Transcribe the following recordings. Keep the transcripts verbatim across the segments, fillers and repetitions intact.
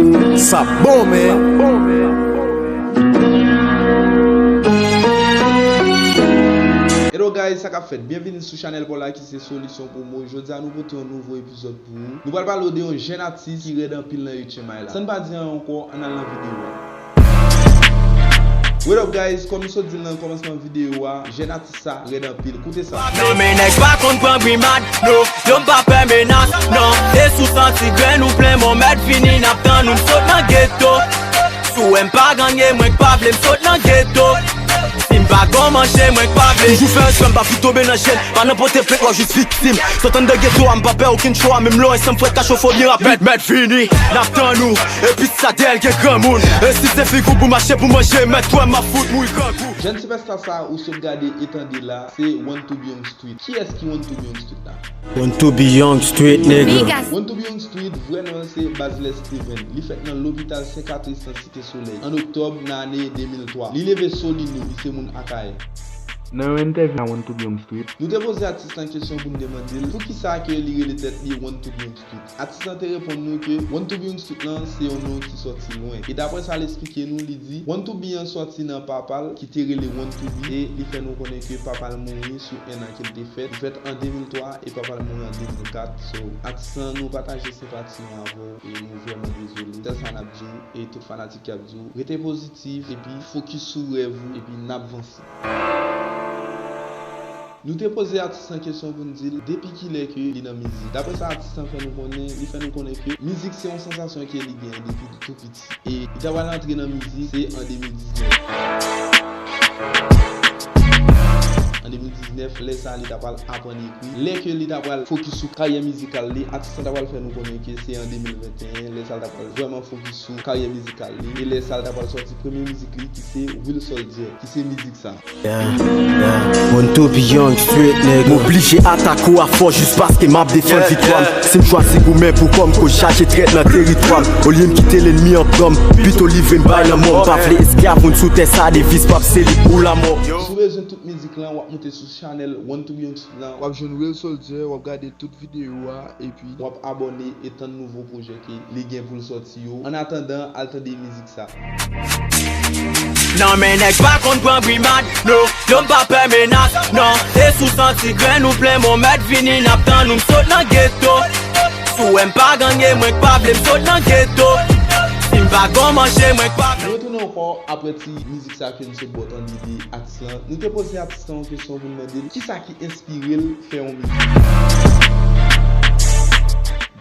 Sa bon, men. Hello guys, sa k ap fèt? Byenvini sou chanèl pa w la ki se Solisyon Promo. Jodi a nou pote yon nouvo epizòd pou ou. Nou pral pale w de yon jèn atis ki rèd anpil nan H M I la. San n pa di anyen ankò, ann al nan videyo a. What up guys, kòm m sot di l nan kòmansman videyo a, jèn atis sa rèd anpil. Koute sa. Non men nèg pa konn pran brimad, no. Yo m pa pè menas, non. E si w santi grenn ou plen, mòn mèt vini, n ap tann ou, m sot nan geto. Si w wè m pa ganye, mwen k pa vle, m sot nan geto. Si m pa gon manje, mwen k pa vle. Toujou fè respè, m pa fout tonbe nan jèn. Pa nan pote plent, w ap jis viktim. Sot anndan geto a, m pa pè okenn cho a, menm lè w ensanm frèt ka chofe w byen rapid. Mèt, mèt vini, n ap tann ou. Epi sa dèyè l gen granmoun. E si se figi w pou mache pou manje, mèt wè m ap fout mouri grangou. Jèn sipèsta sa ou sot gade e tande la, se One to Be Young Street. Kiyès ki One to Be Young Street la? One to Be Young Street, nigga. One to Be Young Street, vrè non l se Basley Steven. Li fèt nan lopital Sen Katris nan Site Solèy, an oktòb nan ane de mil twa. Li leve Solino, li se moun Akayè. Nan yon entèvyou a One to Be Young Street, nou te poze atis lan kesyon pou n demande l poukisa ke li rele tèt li One to Be Young Street. Atis lan te reponn nou ke One to Be Young Street lan se yon non ki sòti lwen. E daprè sa l esplike nou, li di One to Be an sòti nan papa l ki te rele One to Be, e li fè nou konnen ke papa l mouri sou en an ke l te fèt. Li fèt an de mil twa e papa l mouri an de mil kat. So, atis lan, nou pataje senpati nou avè w e nou vrèman dezole. Sèl sa n ap di w e tout fanatik k ap di w, rete pozitif epi fokis sou rèv ou epi n ap vanse. Nou te poze atis lan kesyon pou n di l depi kilè ke li nan mizik. Daprè sa atis lan fè nou konnen, li fè nou konnen ke mizik se yon sansasyon ke li genyen depi l tou piti. E li ta pral antre nan mizik se an de mil diznèf. An de mil diznèf, lè sa a li ta pral aprann ekri. Lè ke li ta pral fokis sou karyè mizikal li, atis lan ta pral fè nou konnen ke se an de mil venteyen, lè sa a l ta pral vrèman fokis sou karyè mizikal li. E lè sa a l ta pral sòti premye mizik li ki se Real Soldier, ki se mizik sa. Yeah, yeah. One to Be Young Street, nigga. M oblije atake w a fòs jis paske m ap defann viktwa m. Si m chwazi goumen pou kò m, koz chaje trèt nan teritwa m. Olye m kite lènmi an pran m, pito livre m bay lanmò. M pa vle esklav moun sou tè sa, deviz p ap se li pou lanmò. Si w bezwen tout mizik lan, w ap moute sou chanèl One to Be Young Street lan, w ap jwenn Real Soldier, w ap gade tout videyo a, epi w ap abòne e tann nouvo pwojè ke li gen pou l sòti yo. Annatandan, al tande mizik sa. Non men nèg pa konn pran brimad, no. Yo m pa pè menas, non. E si w santi grenn ou plen, mòn mèt vini, n ap tann ou, m sot nan geto. Si w wè m pa ganye, mwen k pa vle, m sot nan geto. Si m pa gon manje, mwen k pa vle. Nou retounen ankò apre ti mizik sa ke n sot ba w tande de atis lan. Nou te poze atis lan yon kesyon pou n mande l kisa ki enspire l fè yon mizik.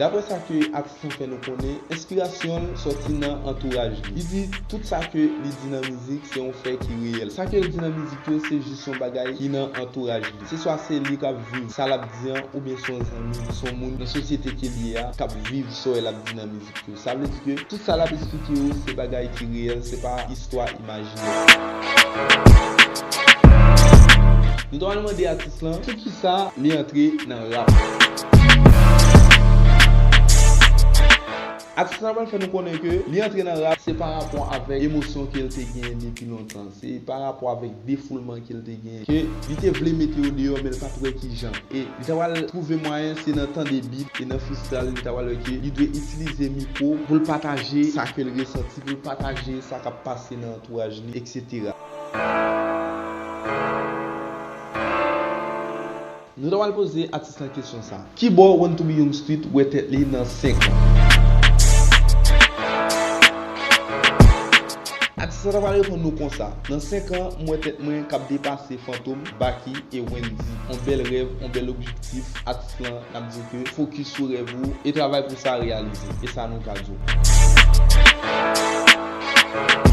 Daprè sa ke atis lan fè nou konnen, enspirasyon l sòti nan antouraj li. Li di tout sa ke li di nan mizik se yon fè ki reyèl. Sa ke l di nan mizik yo se jis yon bagay ki nan antouraj li. Se swa se li k ap viv sa l ap di an, oubyen se yon zanmi, se yon moun nan sosyete ke l ye a k ap viv sa l ap di nan mizik yo. Sa vle di ke tout sa l ap esplike yo se bagay ki reyèl, se pa istwa imajinè. Nou ta pral mande atis lan poukisa li antre nan rap. Atis lan pral fè nou konnen ke li antre nan rap se pa rapò avèk emosyon ke l te genyen depi lontan. Se pa rapò avèk defoulman ke l te genyen, ke li te vle mete yo deyò, men l pa t wè ki jan. E li ta pral twouve mwayen, se nan tande beat e nan freestyle, li ta pral wè ke li dwe itilize mikwo pou l pataje sa ke l resanti, pou l pataje sa k ap pase nan antouraj li, etsetera. Nou ta pral poze atis lan kesyon sa. Kibò One to Be Young Street wè tèt li nan senk an? Atis lan ta pral reponn nou konsa. Nan senk an, m wè tèt mwen k ap depase Fantom, Baky e Wendyy. Yon bèl rèv, yon bèl objektif. Atis lan, n ap di w ke fokis sou rèv ou e travay pou sa reyalize. E sa nou ka di w.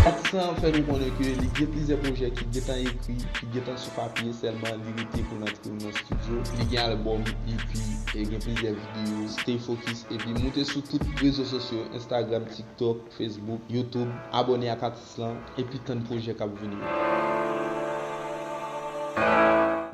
Atis lan fè nou konnen ke li gen plizyè pwojè ki gentan ekri, ki gentan sou papye, sèlman li rete pou l antre nan estidyo. Li gen albòm, E P, e gen plizyè videyo. Stay focus epi moute sou tout rezo sosyo, Instagram, TikTok, Facebook, YouTube. Abòne ak atis lan epi tann pwojè k ap vini yo.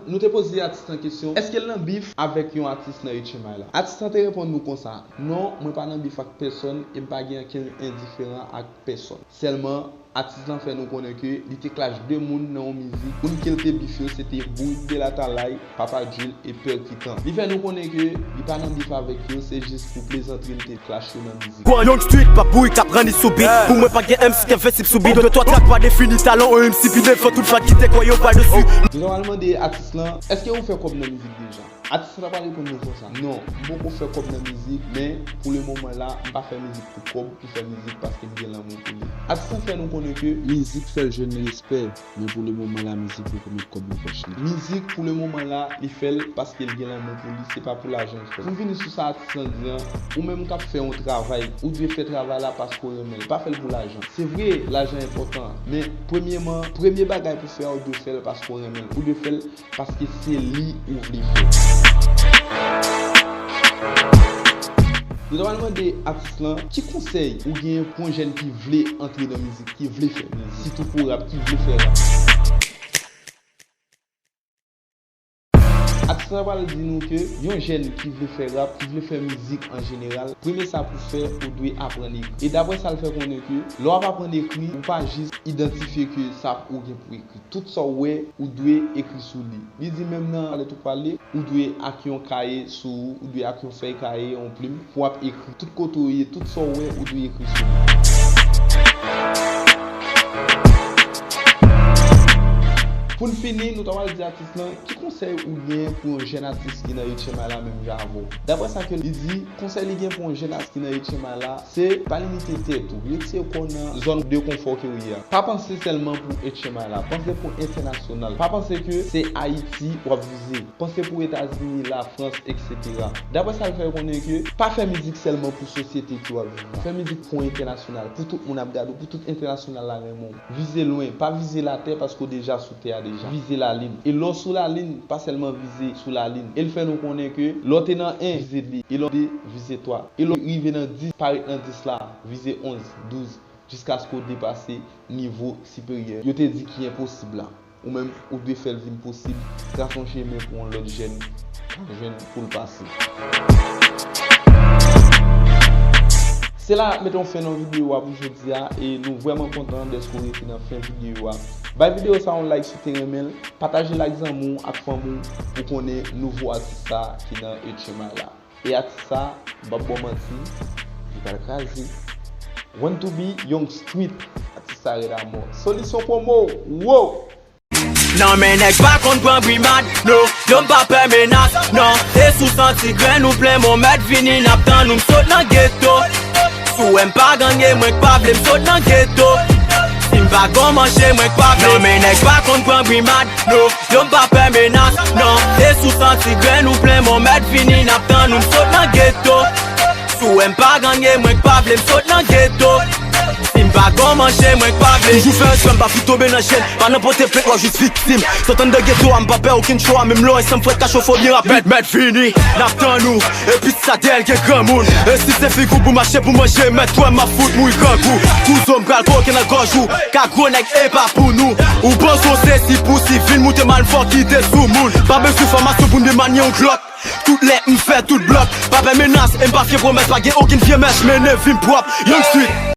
Nou te poze atis lan kesyon, èske l nan bif avèk yon atis nan H M I la? Atis lan te reponn nou konsa, non, mwen pa nan bif ak pèsonn e m pa gen okenn endiferan ak pèsonn. Sèlman, atis lan fè nou konnen ke li te clash de moun nan yon mizik. Moun ke l te bif yo, se te Bourik Belatalay, Papa Jul e Perkitan. Li fè nou konnen ke li pa nan bif avèk yo, se jis pou plezantri l te clash yo nan mizik. Young Street, pa bouri k ap ranni sou beat. Pou mwen pa gen M C k envensib sou beat. De twa trak pa defini talan yon M C pi devan tout fat ki te kwè yo pa desi. Nou ta pral mande atis lan, èske ou fè kòb nan mizik deja? Atis lan ta pral reponn nou konsa, non, m poko fè kòb nan mizik, men pou le moman la, m pa fè mizik pou kòb, m fè mizik paske m gen lanmou pou li. Atis lan fè nou konnen ke mizik fè l jwenn respè. Men pou le moman la, mizik poko met kòb nan pòch li. Mizik, pou le moman la, li fè l paske l gen lanmou pou li, se pa pou lajan l fè l. Pou n vini sou sa atis lan di an, ou menm k ap fè yon travay, ou dwe fè travay la paske w renmen l, pa fè l pou lajan. Se vre, lajan enpòtan, men premyeman, premye bagay pou fè a, ou dwe fè l paske w renmen l, ou dwe fè l paske se li ou vle fè. Nou ta pral mande atis lan, ki konsèy ou genyen pou yon jèn ki vle antre nan mizik, ki vle fè mizik, sitou pou rap, ki vle fè rap? Atis lan pral di nou ke yon jèn ki vle fè rap, ki vle fè mizik an jeneral, premye sa pou fè, ou dwe aprann ekri. E daprè sa l fè konnen ke lè w ap aprann ekri, ou pa jis idantifye ke sa ou gen pou ekri. Tout sa w wè, ou dwe ekri sou li. Li di menm nan lèt ou pale, ou dwe ak yon kaye sou ou, ou dwe ak yon fèy kaye, yon plim, pou w ap ekri. Tout kote w ye, tout sa w wè, ou dwe ekri sou li. Pou n fini, nou ta pral di atis lan, ki konsèy ou gen pou yon jèn atis ki nan H M I la menm jan avè w? Daprè sa ke li di, konsèy li gen pou yon jèn atis ki nan H M I la, se pa limite tèt ou. Retire kò w nan zòn de konfò ke w ye a. Pa panse sèlman pou H M I la. Panse pou entènasyonal. Pa panse ke se Ayiti w ap vize. Panse pou Etazini, Lafrans, etsetera. Daprè sa l fè konnen ke pa fè mizik sèlman pou sosyete ke w ap viv la. Fè mizik pou entènasyonal, pou tout moun ap gade w, pou tout entènasyonal la renmen w. Vize lwen, pa vize latè paske w deja sou tè a deja. Vize lalin. E lè w sou lalin, pa sèlman vize sou lalin. E l fè nou konnen ke lè w te nan en, vize de. E lè w de, vize twa. E lè w rive nan dis, pa ret nan dis la, vize onz, douz, jiskaske w depase nivo siperyè yo te di ki enposib la. Ou menm, ou dwe fè l vin posib gras yon chemen pou yon lòt jèn ka jwenn pou l pase. Se la mete yon fen nan videyo a pou jodi a, e nou vrèman kontan dèske w rete nan fen videyo a. Bay videyo sa yon like si w te renmen l, pataje l ak zanmi w ak fanmi w pou konnen nouvo atis sa ki nan H M I la. E atis sa, m p ap ba w manti, li pral kraze. Want to be Young Street, atis sa rèd amò. Solisyon pwomo, wow! Non, men nèg pa konn pran brimad, no. Yo m pa pè menas, non. E si w santi grenn ou plen, mon mèt vini, n ap tann ou, m sot nan geto. Si w wè m pa ganye, mwen k pa vle, m sot nan geto. Si m pa gon manje, mwen k pa vle. Non, men nèg pa konn pran brimad, no. Yo m pa pè menas, non. E si w santi grenn ou plen, mon mèt vini, n ap tann ou, m sot nan geto. Si w wè m pa ganye, mwen k pa vle, m sot nan geto. Si m pa gon manje, mwen k pa vle. Toujou fè respè, m pa fout tonbe nan jèn. Pa nan pote plent, w ap jis viktim. Sot anndan geto a, m pa pè okenn cho a, menm lè w wè san m frèt ka chofo byen rapid. Mèt, mèt vini, n ap tann ou. Epi sa dèyè l gen granmoun. E si se figi w pou mache pou manje, mèt kwè m ap fout mouri grangou. Kouzo m pral koke nan gòj ou. Ka gwo nèg e pa pou nou. Ou panse w se si pou si vin moute mal fò kite sou moun. Pa bezwen fòmasyon pou n byen manye yon glòk. Tout lè m fè tout blòk. Pa pè menas e m pa fye pwomès. Pa gen okenn vye mèch mennen vi m pwòp. Young Street.